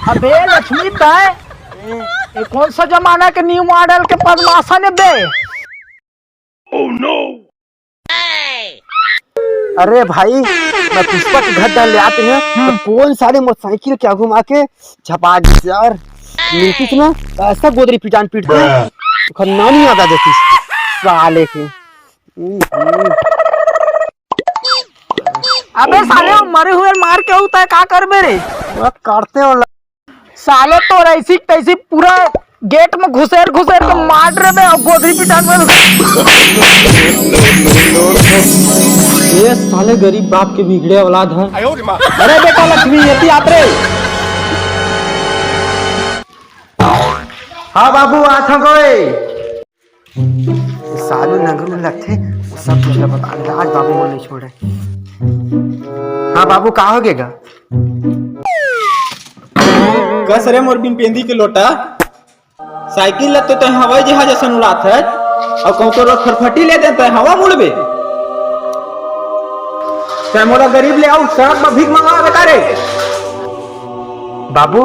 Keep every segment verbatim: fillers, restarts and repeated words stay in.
अबे लक्ष्मी, तय ये कौन सा जमाना के न्यू मॉडल के पद्मासन है बे? अरे भाई, मैं पुष्पा के घर डाल ले आते हैं, तो कौन साले मोटरसाइकिल क्या घुमा के झपा दिस यार। मिलती थी ना, तो ऐसा गोदरी पिटान पीटते, तो खन्ना नहीं आता देती साले के। अबे साले, वो मरे हुए मार के होता है, का करबे रे? काटते हो। साले तो ऐसी तैसी पूरा गेट में घुसेर घुसेर के मार रहे बे, और गोदरी पिटान में। ये साले गरीब बाप के बिगड़े औलाद है। अरे बेटा लक्ष्मी, यति आप रे। हाँ बाबू, आथों कोई। सालू नंगरू लगथे, सब कुछ ला बता दे, आज बाबू मोर नहीं छोड़े। हाँ बाबू, का हो गेगा? कस रे मोर बिन पेंदी के लोटा, साइकिल ला तो तैं हवाई जहाज असन उड़ात है, और कहूँ तो रोज फरफटी ले दे, तैं हवा मुड़बे। तैं मोला गरीब ले आऊ, सड़क पर भीख मंगावे का रे? बाबू,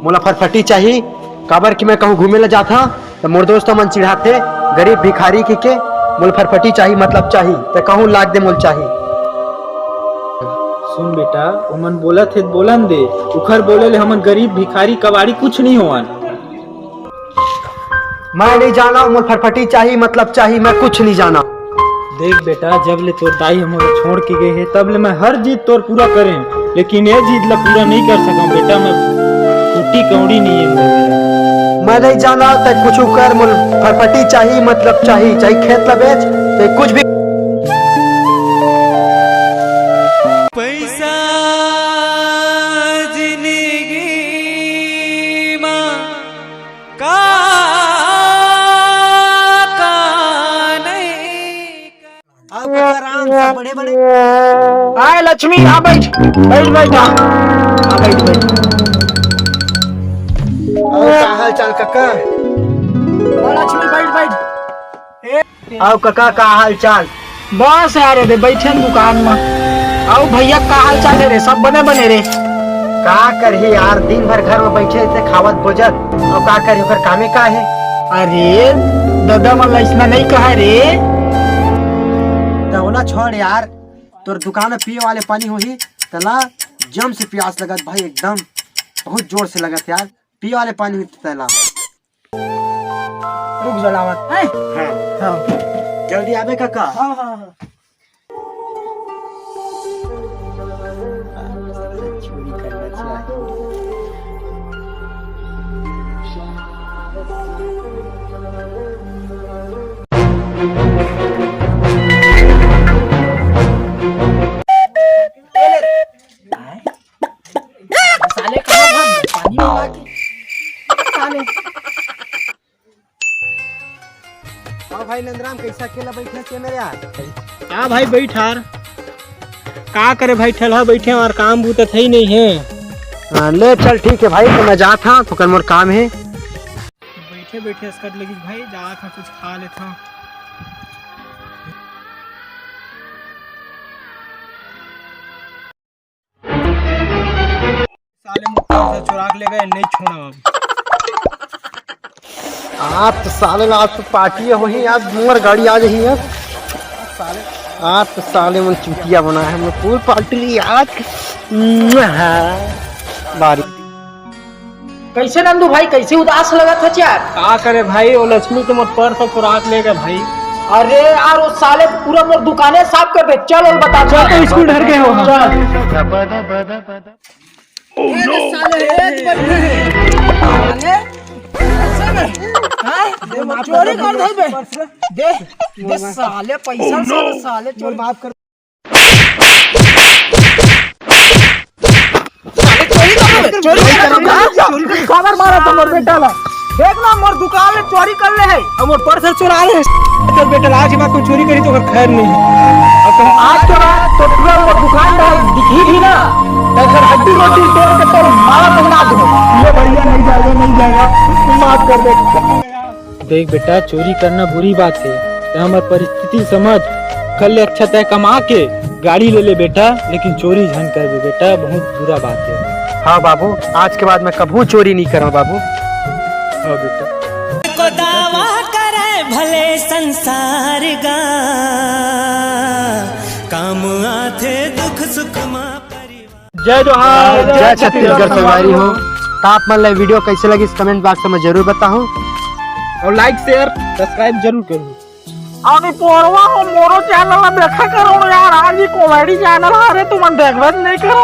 मोला फरफटी चाही, काबर कि मैं कहूँ घूमे ला जात हँव, त मोर दोस्त मन चिढ़ाथे, "गरीब भिखारी" कहिके। मोला फरफटी चाही, मतलब चाही, त कहूँ लाग दे, मोला चाही। सुन बेटा, ओमन बोलत हे त बोलन दे, उखर बोले ले हमन गरीब भिखारी कबाड़ी कुछ नहीं होवन। मैं नहीं जाना, मोला फरफटी चाही, मतलब चाही, मैं कुछ नहीं जाना। देख बेटा, जब ले तोर दाई ह मोला छोड़ के गे हे, तब ले मैं हर जिद तोर पूरा करेंव, लेकिन ये जिद ला पूरा नहीं कर सकंव बेटा। मैं फूटी कौड़ी नहीं है मेरा। मैं नहीं जाना, तैं कुछ कर, मोला फरफटी चाही, मतलब चाही, चाहे खेत ला बेच, चाहे कुछ भी। पैसा जिंदगी मा का, का नहीं। आओ काका, आराम से, बड़े, बड़े। आय लक्ष्मी, आ बैठ, बैठ, बैठ, आ। आ, बैठ, बैठ। और का हाल चाल काका? आ, लक्ष्मी, बैठ, बैठ। ए, आओ काका, का हाल चाल? बस यार, एदे बैठे न दुकान म। अउ भैया, का हाल चाल हे रे? सब बने बने रे? का करही यार, दिन भर घर म बैठे रहिथे, खावत बोजत। अउ का करही, ओकर कामे का हे? अरे, ददा मन ला अइसना नइ कहा रे। त ओला छोड़ यार, तोर दुकान म पिए वाले पानी होही, तला जम से पियास लगत भाई, एकदम बहुत जोर से लगत यार, पिए वाले पानी होही तला। रुक जा, लावत। हैं? हाँ। हाँ। जल्दी आबे काका। हाँ, हाँ, हाँ। चोरी करना चाहिए। साले कहाँ भाग गए? पानी मंगा के। साले। हाँ भाई नंदराम, कैसा अकेला बैठे हस मेरे यार? हाँ भाई, बैठ यार। का करे भाई, ठेलहा बैठे हँव, काम बूता थई नहीं हे। हाँ, ले चल, ठीक हे भाई, त मैं जात हँव, थोकन मोर काम हे। बैठे बैठे असकट लगिस भाई, जात हँव, कुछ खा लेत हँव। साले मोर पैसा चोरा के ले गए, नहीं छोड़ा अब। आज तो साले ला, आज तो पार्टी होही, आज मोर गाड़ी आ जाही यार। साले, आज तो साले मन चुतिया बनाए हे, मैं फुल पार्टी ली आज। बारी। कैसे नंदू भाई, कैसे उदास लगत हच यार? का करे भाई, वो लक्ष्मी तो मोर पर्स चोरा के ले गए भाई। अरे यार, वो साले पूरा मोर दुकाने साफ कर दे। चल, और बता, चल, तो स्कूल डर गए हो। चल। Oh, no! साले, एक बंदे हैं। साले, हाँ? चोरी कर दे बे। दे, दे साले, पैसा। Oh, no! साले, साले, चोरी। माफ कर। साले, चोरी कर दे बे, चोरी कर दे बे। चोरी कर, काबर मारा था मोर बेटा ला? देख ना, मोर दुकान में चोरी कर ले हे, अब मोर पर्स चुरा ले हे। तो बेटा, आज के बाद कोई चोरी करी तो ओकर खैर नहीं है। अब तुम आज के बाद तो पूरा मोर दुकान डाल दिखी भी ना, तो ओकर हड्डी रोटी तोड़ के तोर माला पहना दो। ये भैया नहीं जाएगा, नहीं जाएगा, माफ कर दे। देख बेटा, चोरी करना बुरी बात है, ते हमर परिस्थिति समझ, कर ले अच्छा तय कमा के। गाड़ी ले ले बेटा, लेकिन चोरी झन करबे बेटा, बहुत बुरा बात है। हाँ बाबू, आज के बाद मैं कभू चोरी नहीं करूँ बाबू। हाँ बेटा। को दावा करे भले संसार गा, काम आथे दुख सुख मा परिवार। जय जोहार, जय छत्तीसगढ़ संगवारी हो। तो आप मन ला वीडियो कैसे लगिस, कमेंट बॉक्स में जरूर बताओ। और लाइक, शेयर, सब्सक्राइब जरूर करो। अरे पोरवा हो, मोरो चैनल ला देखा करो यार, आज ही कॉमेडी चैनल हरे, तुमन देखबे नहीं करो।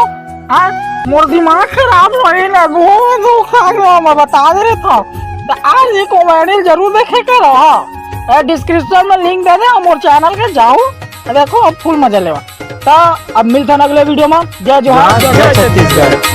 हाँ, मोर दिमाग खराब होई ना, बहुत दुख आ गया, मैं बता दे रहे था। तो आज ही कॉमेडी जरूर देखे करो, हाँ। ए, डिस्क्रिप्शन में लिंक दे दे, मोर चैनल के जाओ, देखो, अब फुल मजा लेवा। तो अब मिलथन अगले वीडियो में। जय जोहार, जय जय छत्तीसगढ़।